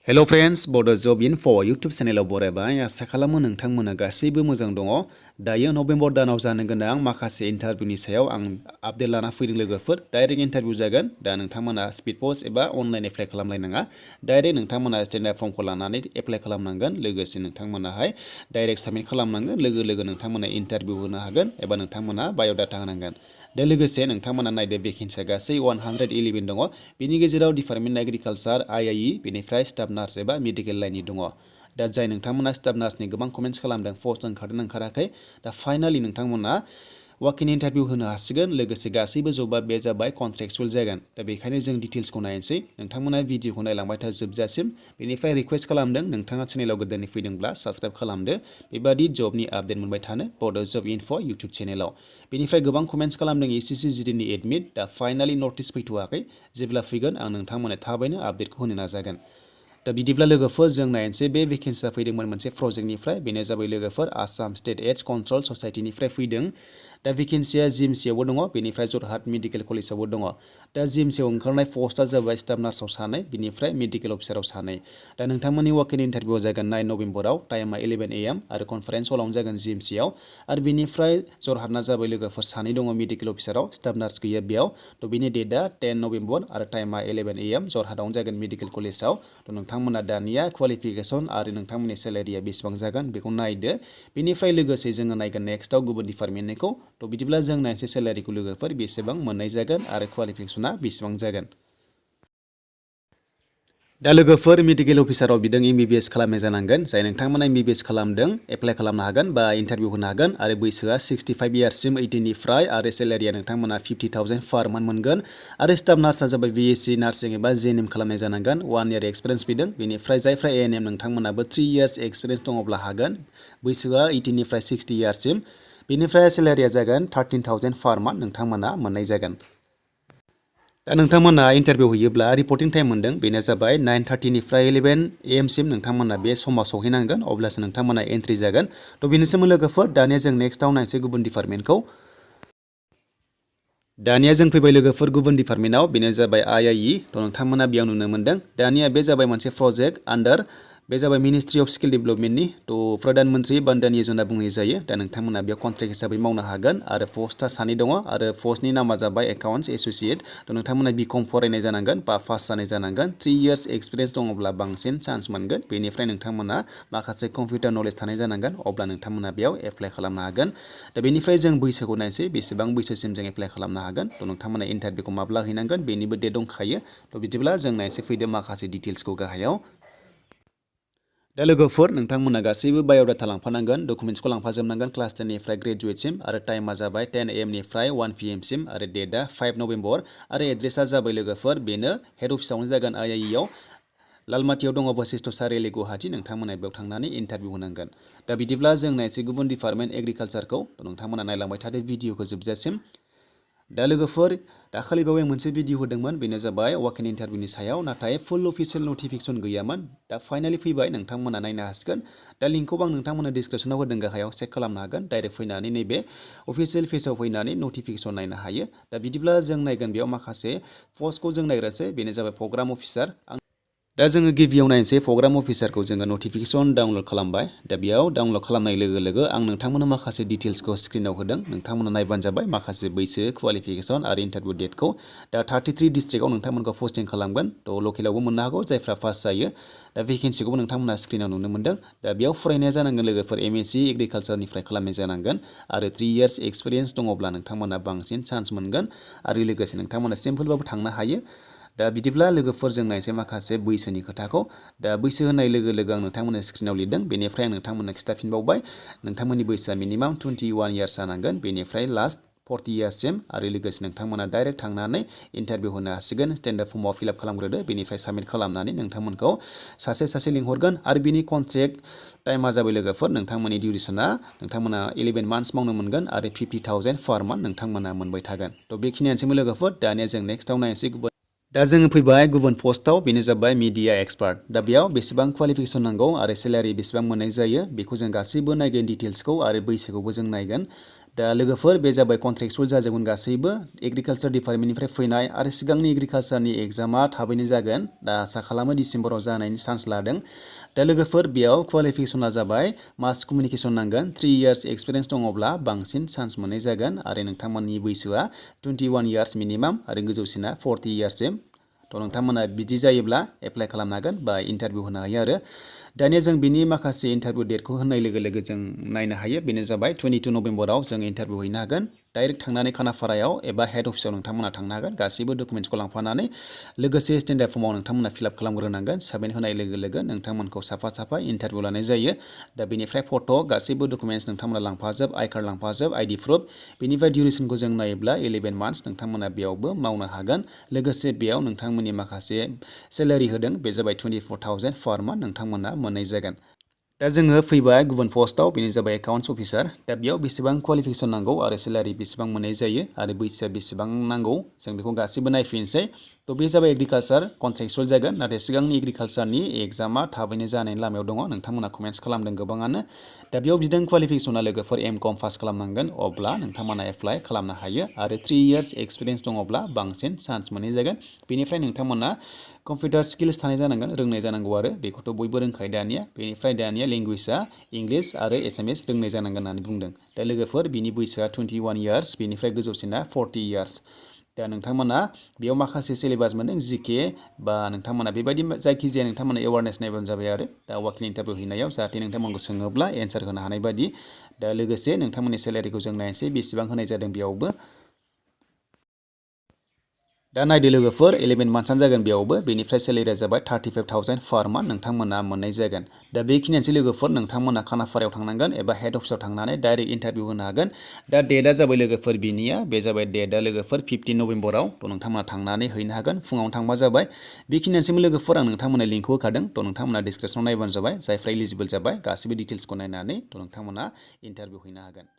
Hello friends, Bodo Job Info YouTube channel बरायबाय आसा खालामो नोंथांमोना गासैबो मोजां दङ। दायो नभेम्बर दानाव जानो गोनां माखासे इन्टारभिउनि सायाव आं आपडेट लाना फैदों लोगोफोर। डाइरेक्ट इन्टारभिउ जागोन। दा नोंथांमोना स्पिड पोस्ट एबा अनलाइन एप्लाइ खालामलायनाङा। डाइरेक्ट नोंथांमोना स्टेन्डार्ड फर्मखौ लानानै एप्लाइ खालामनांगोन। लोगोसे नोंथांमोनाहाय डाइरेक्ट साबमिट खालामनांगोन। लोगो नोंथांमोना इन्टारभिउ होनो हागोन एबा नोंथांमोना बाय'डाटा होनांगोन। दा लोगोसे नोंथांमोना नायदो भेकेन्सिया गासै 111 दङ। बेनि गेजेराव डिपार्टमेन्ट एग्रिकालचार IIE बेनिफ्राय स्टाफ नार्स एबा मेडिकेल लाइननि दङ। दा जाय नोंथांमोना स्टाफ नार्सनि गोबां कमेन्ट्स खालामदों पोस्ट ओंखारदों ओंखाराखै। दा फाइनालि नोंथांमोना वाक इन इन्टारभिउ होनो हासिगोन। लोगोसे गासैबो जबा बे जाबाय कन्ट्रेक्चुअल जागोन। दा बेखायनो जों डिटेल्सखौ नायनोसै। नोंथांमोना भिडिअखौ नायलांबाय था जोबजासिम। बेनिफ्राय रिक्वेस्ट खालामदों नोंथाङा चेनेलाव गोदानै फैदोंब्ला साबस्क्राइब खालामदो। बेबादि जबनि आपडेट मोनबाय थानो बड' जब इनफो इउटुब चेनेलाव। बेनिफ्राय गोबां कमेन्ट्स खालामदों SSC GDनि एडमिट। दा फाइनालि नटिस फैथ'वाखै। जेब्ला फैगोन आं नोंथांमोननो थाबैनो आपडेटखौ होनो नाजागोन। दा बिदिब्ला लोगोफोर जों नायनोसै बे भेकेन्सिया फैदोंमोन मोनसे प्रजेक्टनिफ्राय। बेनो जाबाय लोगोफोर आसाम स्टेट एड्स कन्ट्रल ससाइटिनिफ्राय फैदों। दा भेकेन्सिया GMCHआवबो दङ। बेनिफ्राय जरहाट मेडिकेल कलेजावबो दङ। दा GMCHआव ओंखारनाय पस्टआ जाबाय स्टाफ नार्सआव 2, बेनिफ्राय मेडिकेल अफिसाराव 2। दा नोंथांमोननि वाक इन इन्टारभिउआ जागोन 9 नभेम्बराव। टाइमा 11 AM आरो कनफारेन्स हलावनो जागोन GMCHआव। आरो बेनिफ्राय जरहाटना जाबाय लोगोफोर 2 दङ मेडिकेल अफिसाराव। स्टाफ नार्स गैया बेयाव। थ' बिनि डेटआ 10 नभेम्बर आरो टाइमा 11 AM जरहाटआवनो जागोन मेडिकेल कलेजाव। थ' नोंथांमोना दानिया क्वालिफिकेसन आरो नोंथांमोननि सेलारिया बेसेबां जागोन बेखौ नायदो। बेनिफ्राय लोगोसे जोङो नायगोन नेक्स्टआव गुबुन डिपार्टमेन्टनिखौ। थ' बिदिब्ला जों नायनोसै सेलारिखौ लोगोफोर बेसेबां मोननाय जागोन आरो क्वालिफिकेसना बेसेबां जागोन। दा लोगोफोर मेडिकेल अफिसाराव बिदों MBBS खालामनाय जानांगोन। जाय नोंथांमोना MBBS खालामदों एप्लाइ खालामनो हागोन बा इन्टारभिउ होनो हागोन। आरो बैसोआ 65 इयार्ससिम 18निफ्राय आरो सेलारिया नोंथांमोना 50,000 पार मान्थ मोनगोन। आरो स्टाफ नार्सआ जाबाय BSc नार्सिं एबा JNM खालामनाय जानांगोन। 1 इयार एक्सपिरियेन्स फैदों। बेनिफ्राय जायफ्रा ANM नोंथांमोनाबो 3 इयार्स एक्सपिरियेन्स दङब्ला हागोन। बैसोआ 18निफ्राय 60 इयार्ससिम। बेनिफ्राय सेलारिया जागोन 13,000 पार मान्थ नोंथांमोना मोननाय जागोन। दा नोंथांमोना इन्टारभिउ होयोब्ला रिपर्टिं टाइम मोनदों। बेनो जाबाय 9:30निफ्राय 11 AM सिम नोंथांमोना बे समाव सहैनांगोन। अब्लासो नोंथांमोना एन्ट्रि जागोन। थ' बेनोसैमोन लोगोफोर। दानिया जों नेक्स्टआव नायनोसै गुबुन डिपार्टमेन्टखौ। दानिया जों फैबाय लोगोफोर गुबुन डिपार्टमेन्टआव। बेनो जाबाय IIE। थ' नोंथांमोना बेयाव नुनो मोनदों। दानिया बे जाबाय मोनसे प्रजेक्ट आन्डार बे जाबाय मिनिस्ट्रि अफ स्किल डेभेलपमेन्टनि। थ' प्रधान मन्त्रि बन्दन यजना बुंनाय जायो। दा नोंथांमोना बेयाव कन्ट्रेक्ट हिसाबै मावनो हागोन। आरो पस्टआ 2 दङ। आरो पस्टनि नामा जाबाय एकाउन्ट्स एस'सियेट। थ' नोंथांमोना BCom फरायनाय जानांगोन बा पास जानाय जानांगोन। 3 इयार्स एक्सपिरियेन्स दङब्ला बांसिन चान्स मोनगोन। बेनिफ्राय नोंथांमोना माखासे कम्पिउटार नलेज थानाय जानांगोन। अब्ला नोंथांमोना बेयाव एप्लाइ खालामनो हागोन। दा बेनिफ्राय जों बैसोखौ नायनोसै बेसेबां बैसोसिम जों एप्लाइ खालामनो हागोन। थ' नोंथांमोना इन्टारभिउखौ माब्ला हैनांगोन बेनिबो डेट दंखायो। थ' बिदिब्ला जों नायनोसै फैदो माखासे डिटेल्सखौ गाहायाव। दा लोगोफोर नोंथांमोना गासैबो बाय'डाटा लांफानांगोन। डकुमेन्ट्सखौ लांफाजोबनांगोन क्लास 10 निफ्राय ग्रेजुवेटसिम। आरो टाइमा जाबाय 10 AM निफ्राय 1 PM सिम। आरो डेटआ 5 नभेम्बर। आरो एड्रेसा जाबाय लोगोफोर बेनो हेड अफिसावनो जागोन IIE आव। लालमाटियाव दङ बशिष्ट सारिआलि गुवाहाटी। नोंथांमोना बेयाव थांनानै इन्टारभिउ होनांगोन। दा बिदिब्ला जों नायनोसै गुबुन डिपार्टमेन्ट एग्रिकालचारखौ। नोंथांमोना नायलांबाय थादो भिडिअखौ जोबजासिम। दा लोगोफोर दाखालि बावै मोनसे भिडिअ होदोंमोन। बेनो जाबाय वाक इन इन्टारभिउनि सायाव। नाथाय फुल अफिसियेल नटिफिकेसन गैयामोन। दा फाइनालि फैबाय नोंथांमोना नायनो हासिगोन। दा लिंकखौ आं नोंथांमोननो डिसक्रिपसनाव होदों गाहायाव चेक खालामनो हागोन। डाइरेक्ट फैनानै नैबे अफिसियेल पेजाव फैनानै नटिफिकेसन नायनो हायो। दा बिदिब्ला जों नायगोन बेयाव माखासे पस्टखौ जों नायग्रोसै। बेनो जाबाय प्रग्राम अफिसार। दा जोङो गिबियाव नायनोसै प्रग्राम अफिसारखौ जोङो नटिफिकेसन डाउनलड खालामबाय। दा बेयाव डाउनलड खालामनाय लोगो लोगो आं नोंथांमोननो माखासे डिटेल्सखौ स्क्रिनाव होदों। नोंथांमोना नायबानो जाबाय माखासे बैसो क्वालिफिकेसन आरो इन्टारभिउ डेटखौ। दा 33 डिस्ट्रिक्टआव नोंथांमोनखौ पस्टिं खालामगोन। थ' लकेलावबो मोननो हागौ जायफ्रा पास जायो। दा भेकेन्सिखौबो नोंथांमोना स्क्रिनाव नुनो मोनदों। दा बेयाव फरायनाया जानांगोन लोगोफोर MSc एग्रिकालचारनिफ्राय खालामनाय जानांगोन। आरो 3 इयार्स एक्सपिरियेन्स दङब्ला नोंथांमोना बांसिन चान्स मोनगोन। आरो लोगोसे नोंथांमोना सिम्पोलबाबो थांनो हायो। दा बिदिब्ला लोगोफोर जों नायनोसै माखासे बैसोनि खोथाखौ। दा बैसो होनाय लोगो लोगो आं नोंथांमोननो स्क्रिनाव लिरदों। बेनिफ्राय आं नोंथांमोननो खिन्थाफिनबावबाय नोंथांमोननि बैसोआ मिनिमाम 21 इयार्स जानांगोन। बेनिफ्राय लास्ट 40 इयार्ससिम। आरो लोगोसे नोंथांमोना डाइरेक्ट थांनानै इन्टारभिउ होनो हासिगोन। स्टेन्डार्ड फर्मआव फिलआप खालामग्रोदो। बेनिफ्राय साबमिट खालामनानै नोंथांमोनखौ सासे लिंहरगोन। आरो बिनि कन्ट्रेक्ट टाइमा जाबाय लोगोफोर नोंथांमोननि डिउरेसना नोंथांमोना 11 मान्थस मावनो मोनगोन। आरो 50,000 पार मान्थ नोंथांमोना मोनबाय थागोन। थ' बेखिनियानोसैमोन लोगोफोर। दानिया जों नेक्स्टआव नायनोसै गुबुन। दा जोङो फैबाय गुबुन पस्टआव। बेनो जाबाय मिडिया एक्सपार्ट। दा बेयाव बेसेबां क्वालिफिकेसन नांगौ आरो सेलारि बेसेबां मोननाय जायो बेखौ जों गासैबो नायगोन डिटेल्सखौ आरो बैसोखौबो जों नायगोन। दा लोगोफोर बे जाबाय कन्ट्रेक्चुअल जाजोबगोन गासैबो एग्रिकालचार डिपार्टमेन्टनिफ्राय फैनाय आरो सिगांनि एग्रिकालचारनि एग्जामा थाबैनो जागोन दा आसा खालामो डिसेम्बराव जानायनि चान्स लादों दा लोगोफोर बेयाव क्वालिफिकेसना जाबाय मास कमिउनिकेसन नांगोन 3 इयार्स एक्सपिरियेन्स दङब्ला बांसिन चान्स मोननाय जागोन आरो नोंथांमोननि बैसोआ 21 इयार्स मिनिमाम आरो गोजौसिना 40 इयार्ससिम थ' नोंथांमोना बिदि जायोब्ला एप्लाइ खालामनो हागोन बा इन्टारभिउ होनो हायो आरो दानिया जों बिनि माखासे इन्टारभिउ डेटखौ होननाय लोगो लोगो जों नायनो हायो बेनो जाबाय 22 नभेम्बराव जों इन्टारभिउ हैनो हागोन डाइरेक्ट थांनानै खानाफारायाव एबा हेड अफिसाव नोंथांमोना थांनो हागोन गासैबो डकुमेन्ट्सखौ लांफानानै लोगोसे स्टेन्डार्ड फर्माव नोंथांमोना फिलआप खालामग्रोनांगोन साबमिट होनाय लोगो लोगो नोंथांमोनखौ साफा इन्टारभिउ लानाय जायो दा बेनिफ्राय फट' गासैबो डकुमेन्ट्स नोंथांमोना लांफाजोब आइ कार्ड लांफाजोब आइडि प्रुफ बेनिफ्राय डिउरेसनखौ जों नायोब्ला 11 मान्थस नोंथांमोना बेयावबो मावनो हागोन लोगोसे बेयाव नोंथांमोननि माखासे सेलारि होदों बे जाबाय 24,000 पार मान्थ नोंथांमोना मोननाय जागोन दा जोङो फैबाय गुबुन पस्टआव बेनो जाबाय एकाउन्ट्स अफिसार दा बेयाव बेसेबां क्वालिफिकेसन नांगौ आरो सेलारि बेसेबां मोननाय जायो आरो बैसोआ बेसेबां नांगौ जों बेखौ गासैबो नायफिनसै थ' बे जाबाय एग्रिकालचार कन्ट्रेक्चुअल जागोन नाथाय सिगांनि एग्रिकालचारनि एग्जामा थाबैनो जानायनि लामायाव दङ नोंथांमोना कमेन्ट्स खालामदों गोबाङानो दा बेयाव बिदों क्वालिफिकेसना लोगोफोर एम.कम पास खालामनांगोन अब्ला नोंथांमोना एप्लाइ खालामनो हायो आरो 3 इयार्स एक्सपिरियेन्स दङब्ला बांसिन चान्स मोननाय जागोन बेनिफ्राय नोंथांमोना कम्पिउटार स्किल्स थानाय जानांगोन रोंनाय जानांगौ आरो बेखौथ' बयबो रोंखायो दानिया बेनिफ्राय दानिया लेंगुवेजआ इंलिश आरो एसामिस रोंनाय जानांगोन होननानै बुंदों दा लोगोफोर बिनि बैसोआ 21 इयार्स बेनिफ्राय गोजौसिना 40 इयार्स दा नोंथांमोना बेयाव माखासे सिलेबास मोनदों जिके बा नोंथांमोना बेबायदि जायखिजाया नोंथांमोना एवारनेस नायबानो जाबाय आरो दा वाकिल इन्टारभिउ हैनायाव जाहाथे नोंथांमोनखौ सोङोब्ला एन्सार होनो हानाय बायदि दा लोगोसे नोंथांमोननि सेलारिखौ जों नायनोसै बेसेबां होनाय जादों बेयावबो दा नायदो लोगोफोर 11 मान्थसानो जागोन बेयावबो बेनिफ्राय सेलेरिया जाबाय 35,000 पार मान्थ नोंथांमोना मोननाय जागोन दा बेखिनियानोसै लोगोफोर नोंथांमोना खानाफारायाव थांनांगोन एबा हेड अफिसाव थांनानै डाइरेक्ट इन्टारभिउ होनो हागोन दा डेटआ जाबाय लोगोफोर बिनिया बे जाबाय डेटआ लोगोफोर 15 नभेम्बराव थ' नोंथांमोना थांनानै हैनो हागोन फुङावनो थांबा जाबाय बेखिनियानोसैमोन लोगोफोर आं नोंथांमोननो लिंकखौ होखादों थ' नोंथांमोना डिसक्रिपसनाव नायबानो जाबाय जायफ्रा इलिजिबोल जाबाय गासिबो डिटेल्सखौ नायनानै थ' नोंथांमोना इन्टारभिउ हैनो हागोन